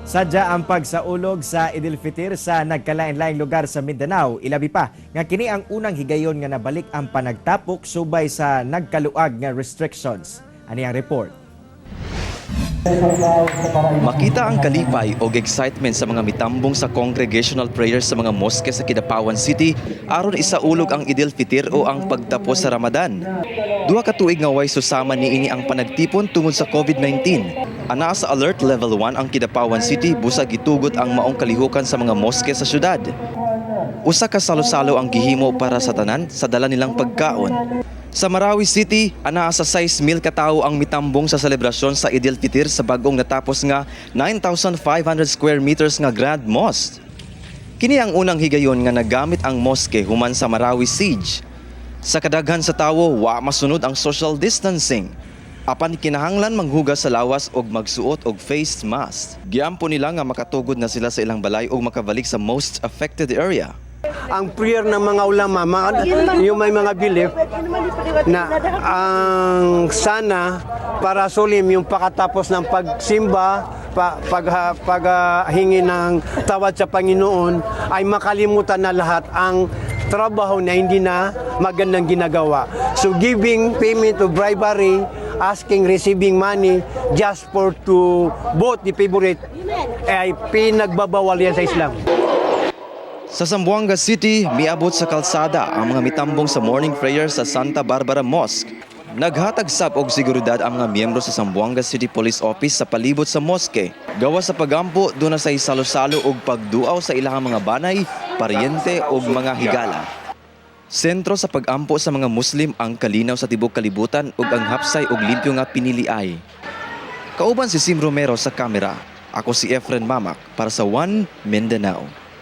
Sadya ang pagsaulog sa Idil Fitir sa nagkalain-laing lugar sa Mindanao. Ilabi pa nga kini ang unang higayon nga nabalik ang panagtapok subay sa nagkaluag nga restrictions. Ani ang report. Makita ang kalipay og excitement sa mga mitambong sa congregational prayers sa mga mosque sa Kidapawan City aron isaulog ang Idil Fitir o ang pagtapos sa Ramadan. 2 ka tuig nga way susama niini ang panagtipon tungod sa COVID-19. Anaa sa alert level 1 ang Kidapawan City busa gitugot ang maong kalihukan sa mga mosque sa syudad. Usa ka salo-salo ang gihimo para sa tanan sa dala nilang pagkaon. Sa Marawi City, anaa sa 6,000 katawo ang mitambong sa selebrasyon sa Idil Fitir sa bagong natapos nga 9,500 square meters nga Grand Mosque. Kini ang unang higayon nga nagamit ang mosque human sa Marawi Siege. Sa kadaghan sa tawo, wa masunod ang social distancing. Apan kinahanglan manghugas sa lawas og magsuot og face mask. Giampo nila nga makatugod na sila sa ilang balay og makabalik sa most affected area. Ang prayer ng mga ulama, yung may mga belief na ang sana para solemn yung pakatapos ng pagsimba, paghingi ng tawad sa Panginoon, ay makalimutan na lahat ang trabaho na hindi na magandang ginagawa. So giving payment of bribery, asking, receiving money just for to vote the favorite ay pinagbabawal yan sa Islam. Sa Zamboanga City, miabot sa kalsada ang mga mitambong sa morning prayer sa Santa Barbara Mosque. Naghatag sab og seguridad ang mga miyembro sa Zamboanga City Police Office sa palibot sa mosque. Gawas sa pagampo, duna sa salo-salo og pagduaw sa ilahang mga banay, paryente ug mga higala. Sentro sa pagampo sa mga Muslim ang kalinaw sa tibok kalibutan ug ang hapsay og limpyo nga piniliay. Kauban si Sim Romero sa kamera. Ako si Efren Mamak para sa One Mindanao.